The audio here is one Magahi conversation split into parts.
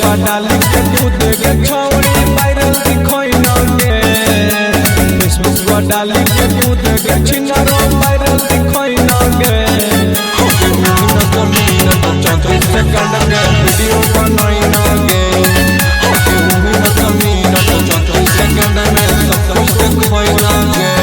पर डाल के दूध के छौरी वायरल दिखोई न गे। फेसबुक पर डाल के दूध के छिनरो वायरल दिखोई न गे। सेकंड के वीडियो बनाई न गे। सेकंड में सब कुछ दिखोई न गे।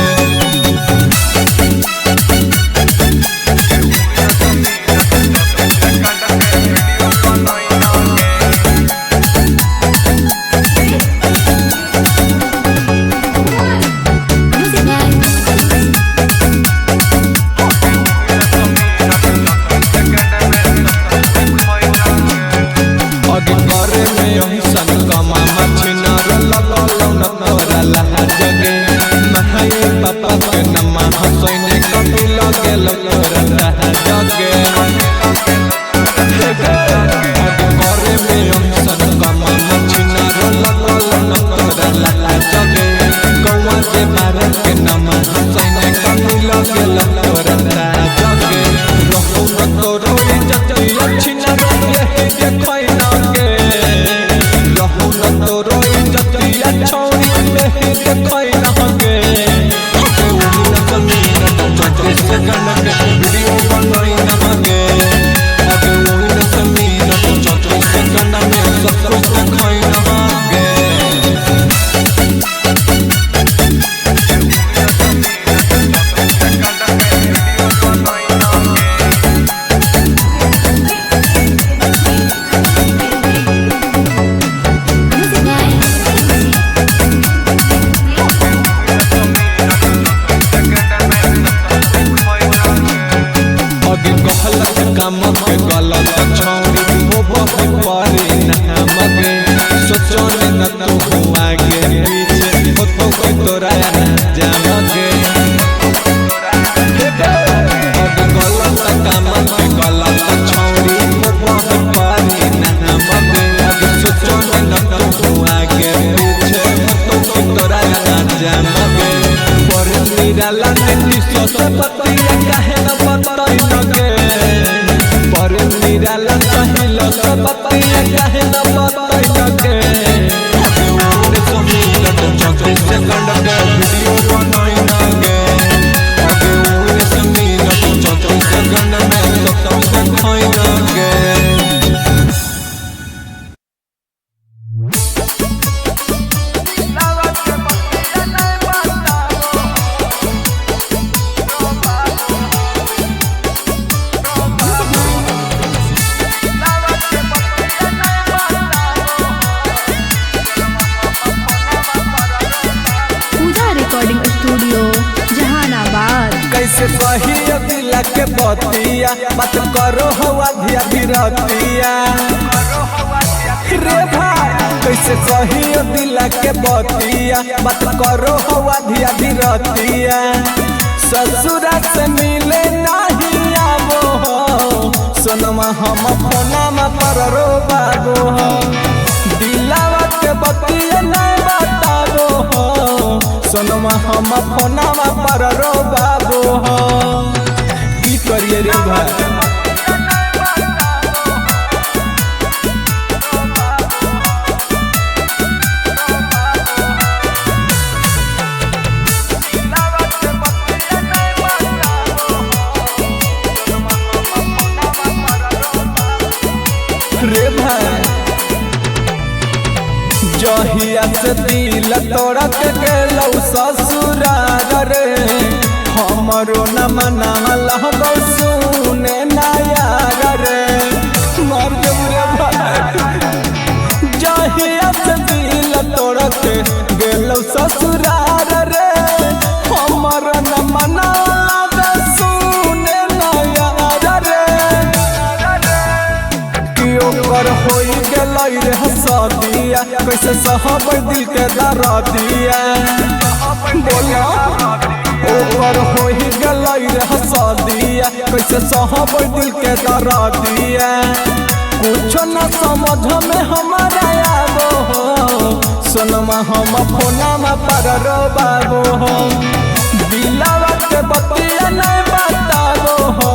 कैसे कही दिला के बतिया बात करो हवा धिया धीरतिया रे भाई। कैसे कही दिला के बतिया बात करो हवा धिया धीरतिया। ससुरा से मिले नहीं आवो हो सोनमा हम फोनमा पर रो बाबो हो। दिलावा के बतिया नहीं बताबो हो सोनमा हम फोनमा पर रो बाबो हो। की करिए रे भाई। रे भाई जहिया से दिल तोड़ा के गेलौ ससुरार रे हमरो न मना लगौ सुने ना यार रे। मर जेबू रे भाई। जहिया से दिल तोड़ा के गेलौ ससुरार रे हमरो न मना लगौ सुने ना यार रे। कि ओकर होई गेलै रे हसदिया कैसे सहब दिल के दरदिया। बोला ओकर होई गेलै रे हसदिया कैसे सहब दिल के दरदिया। कुछ न समझ में हमारा आबो हो सोनमा हम फोनमा पर रो बाबो हो। दिलावा के बतिया नहीं बताबो हो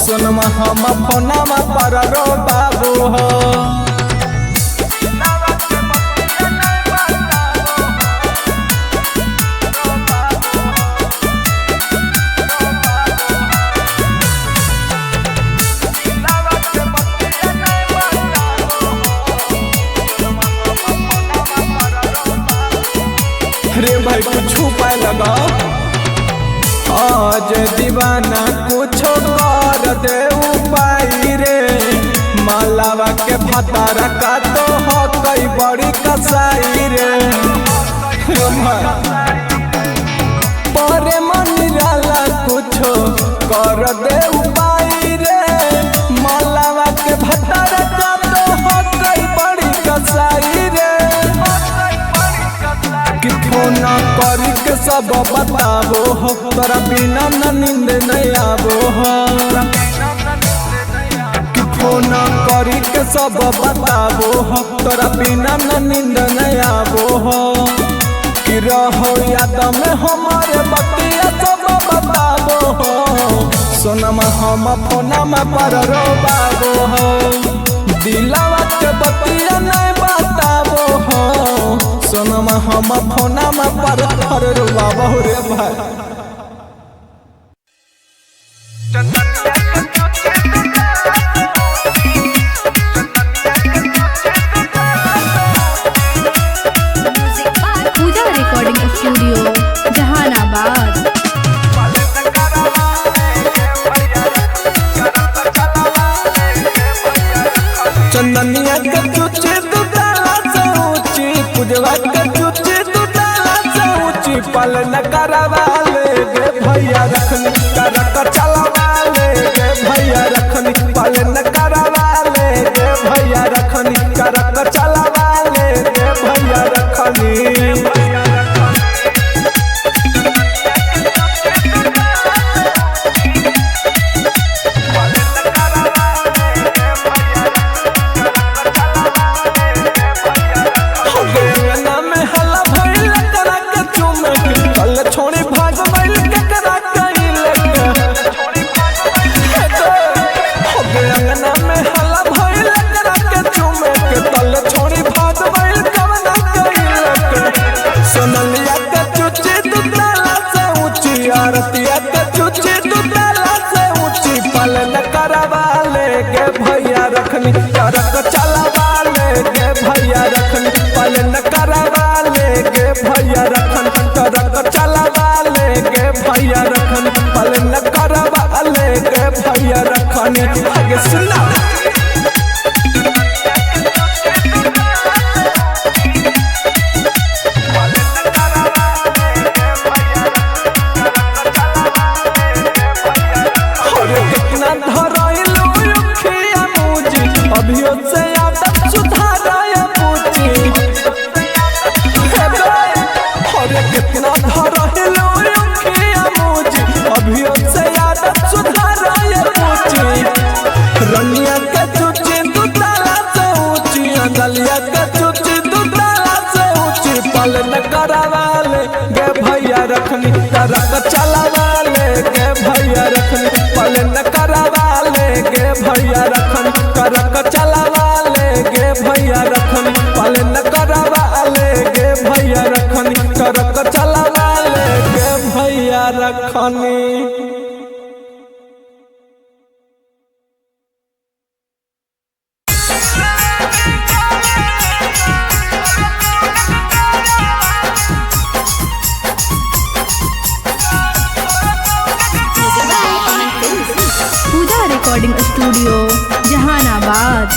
सोनमा हम फोनमा पर रो बाबो हो। रे भाई कुछ उपाय लगाओ। आज दीवाना कुछो कर दे उपाय रे, मालावा के भतारा का तो हो कई बड़ी कसाई रे। परे मन निराला कुछो कर दे उपाय रे, मालावा के भतारा का तो हो कई बड़ी कसाई रे। कि फोन करी के सब बताबो हो, तोरा बिना न नींद नहीं आबो हो। कि फोन करी के सब बताबो हो, तोरा बिना न नींद नहीं आबो हो। कि रहो याद में हमारे बतिया सब बताबो हो, सोनमा हम फोनमा पर रोबाबो हो। दिलावा के बतिया नहीं बताबो हो, सोनमा हम फोनमा पर रोबाबो रे भाई। पूजा रिकॉर्डिंग स्टूडियो जहानाबाद। चंदनिया के चुचे दुताला से ऊंची, पूजवा के चुचे दुताला से ऊंची, पालन करवा ले गे भैया रखनी, करक चलवा ले गे भैया रखनी, पालन करवा ले गे भैया रखनी, करक चलवा ले गे भैया रखनी। छोड़ी भाग गइल केकरा कइल के, हो गए अंगना में हल्ला भइल केकरा के चुमे के, तल छोड़ी भाग गइल कवना कइल के। सोनलिया के चुची दुताला से ऊंची, आरतिया के चुची दुताला से ऊंची, पालन करवा ले के भैया रखनी, करक चलवा ले के भैया रखनी, पालन करवा ले के भैया रखनी, करक चलवा ले के भैया रखनी, पालन करवा ले के भैया रखनी। आगे सुना। कितना धरैलू उखिया मुजी, अभियो से आदत सुधारय पूछी। अरे कितना धरैलू उखिया मुजी, अभियो से आदत सुधारय पूछी। रनिया के चुची दुताला से ऊंची, गलिया के चुची दुताला से ऊंची, पालन करवा ले गे भैया रखनी, करक चलवा ले गे भैया रखनी, पालन करवा ले गे भैया रखनी, करक चलवा ले गे भैया रखनी, पालन करवा ले गे भैया रखनी, करक चलवा ले गे भैया रखनी। पूजा रिकॉर्डिंग स्टूडियो जहानाबाद।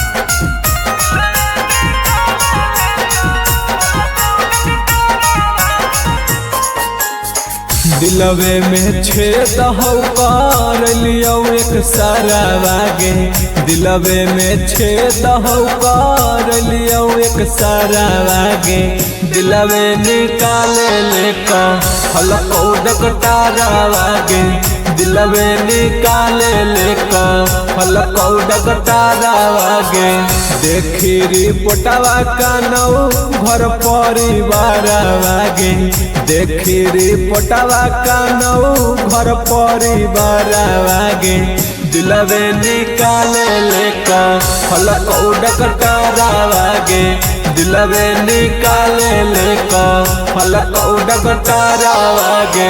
दिलवे में छेद हौ कर लियौ एक सारा वागे, दिलवे में छेद हौ कर लियौ एक सारा वागे, दिलवे निकाले ले का हलकौ डकटारा वागे, दिलवे निकाले ले का हलकौ डकटारा वागे। देखी रिपोर्टवा कानौ घर परिवार वागे, देखी रिपोर्टवा कानौ घर परिवार वागे, दिलवे निकाले ले का हलकौ डकटारा वागे, दिलवे निकाले ले का हलकौ डकटारा वागे।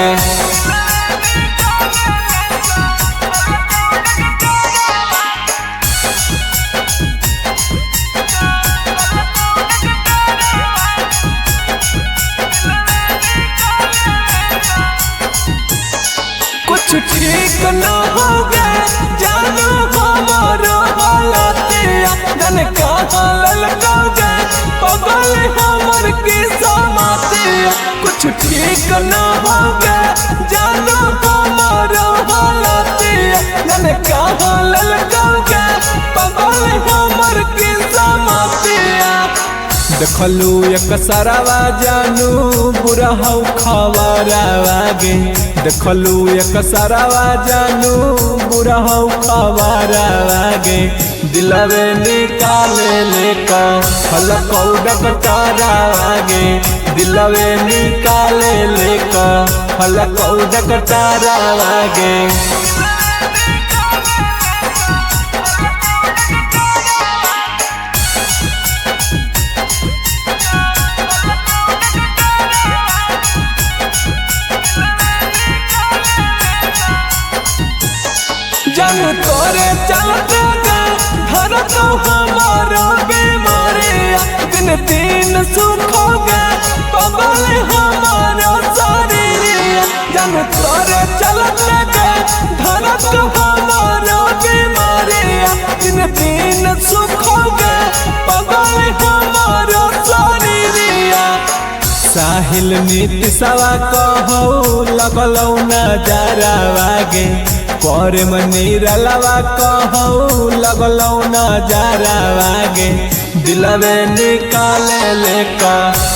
कहाँ ललकाओगे पगल हमर की समाती। कुछ ठीक न होगे जानो हमार हालती, जाने कहाँ ललकाओगे पगल हमर की समाती। देखलू एक सारावा जानू बुरा हौ खबरावा गे। देखलू एक सारावा जानू बुरा हौ खबरावा गे। दिलवे निकाले लेका हलकौ डकटारावा गे। दिलवे निकाले लेका हलकौ डकटारावा गे। जन तोरे चलते घर तो हमारा बीमारी, दिन दिन सुखोगे पगल हमारा शरीर। जन तोरे चलते घर तो हमारा बीमारी, दिन दिन सुखोगे पगल हमारा शरीर। साहिल नीति सवा कहौ लगलौ नजरावा गे। पर मनीरलवा कहौ लगलौ नजरावा गे। दिलवे निकाले लेका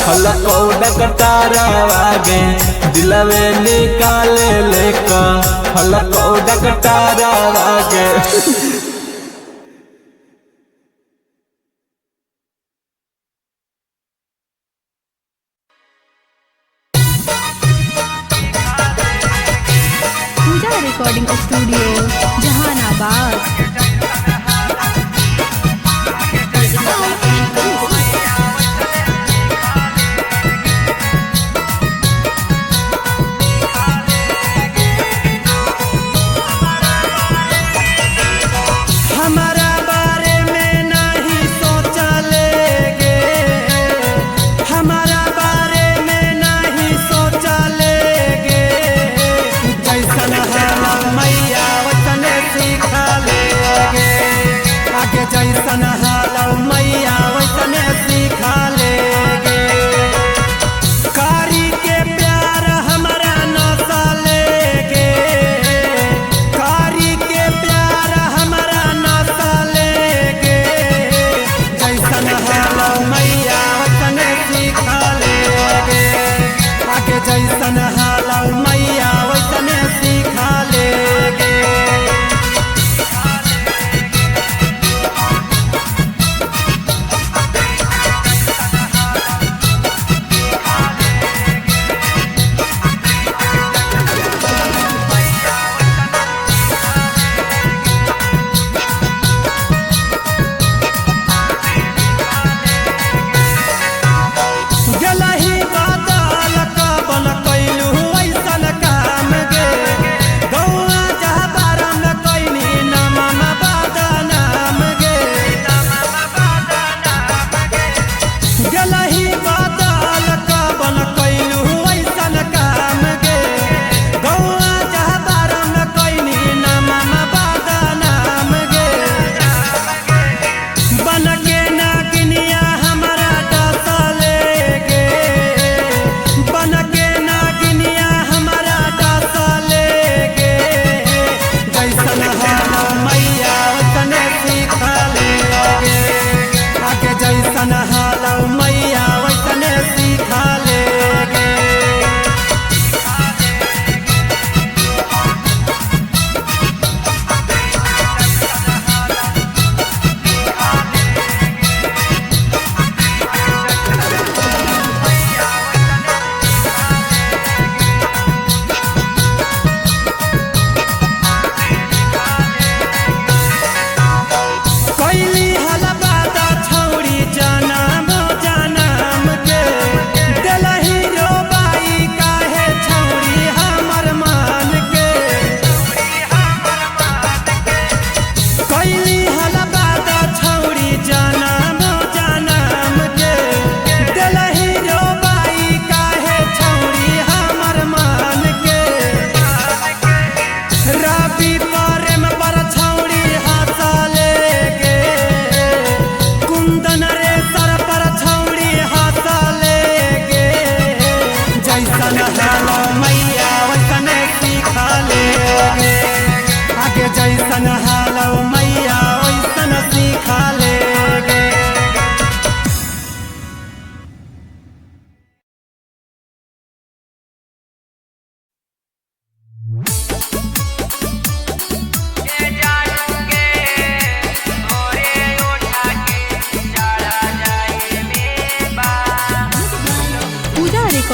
हलकौ डकटारावा गे। दिलवे निकाले लेका हलकौ डकटारावा गे। Recording studio Jehanabad. हमारा बारे में नहीं सोचलेगे, हमारा बारे में नहीं सोचलेगे। जैसन हम मैया वचन सिखा लेगे।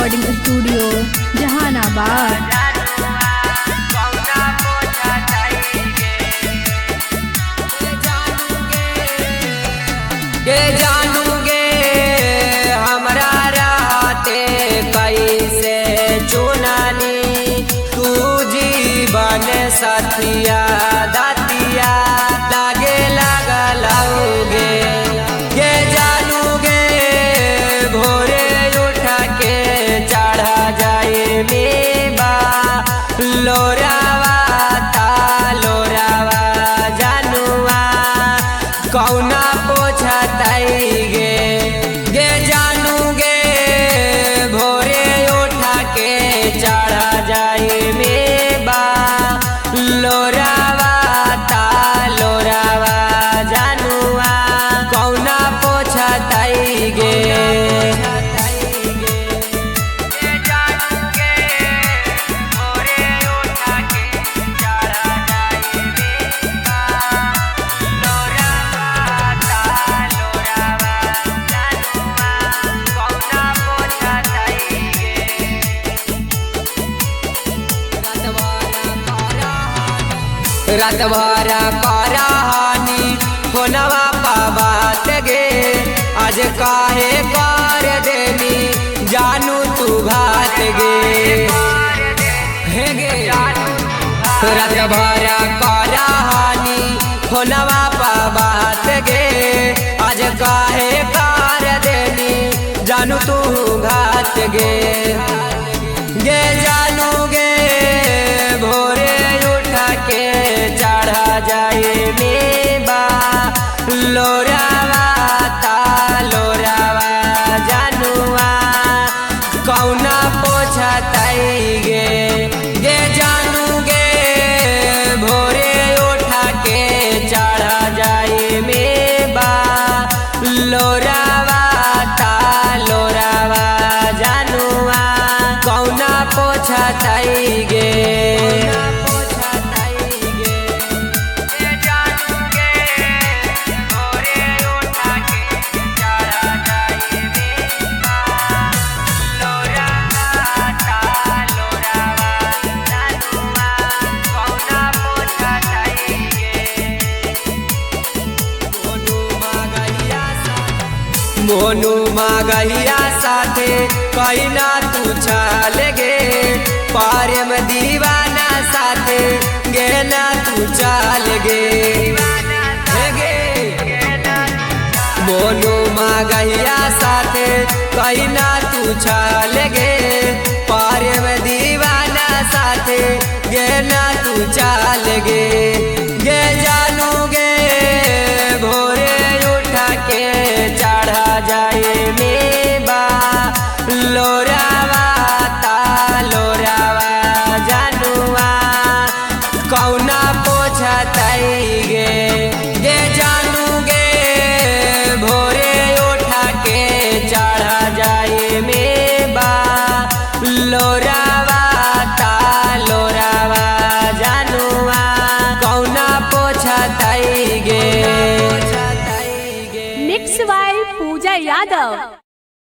Recording studio Jehanabad. के जानूगे हमरा राते कैसे चुनानी तू जीवन साथिया दातिया लागे लागलौगे। के जानूगे भोरे उठ के चढ़ा जाए मेबा लोरावा ता लोरावा जानुआ कौना पोछताई गे। गे जानूगे भोरे उठा के चढ़ा जाए मेबा लोरावा ता लोरावा जानुआ कौना पोछताई गे। रात भर कराहानी फोनवा पा बात गे आज काहे कर देनी जानू तू घात गे। हे गे रात भर कराहानी फोनवा पा बात गे आज काहे कर देनी जानू तू घात गे। गे जानू गे भोरे उठा के चढ़ा जाए मेबा लोरावा ता लोरावा जानुआ कौना पोछताई गे। गे जानू गे भोरे उठा के चढ़ा जाए मेबा लोरावा ता लोरावा जानुआ कौना पोछताई गे। मोनू मागहिया साथे कहिना तू छाल गे पारे में दीवाना साथे गेना तू चाल गे। गे मोनू मागहिया साथे कहिना तू छाल गे पारे में दीवाना साथे गेना तू चाल गे। गे जानू गे भोरे उठा के चढ़ा जाए मेबा लोरावा ता लोरावा जानुआ कौना पोछताई गे। गे जानू गे भोरे उठा के चढ़ा जाए मेबा लोरावा ता लोरावा जानुआ कौना पोछताई गे। Mix by Pooja Yadav.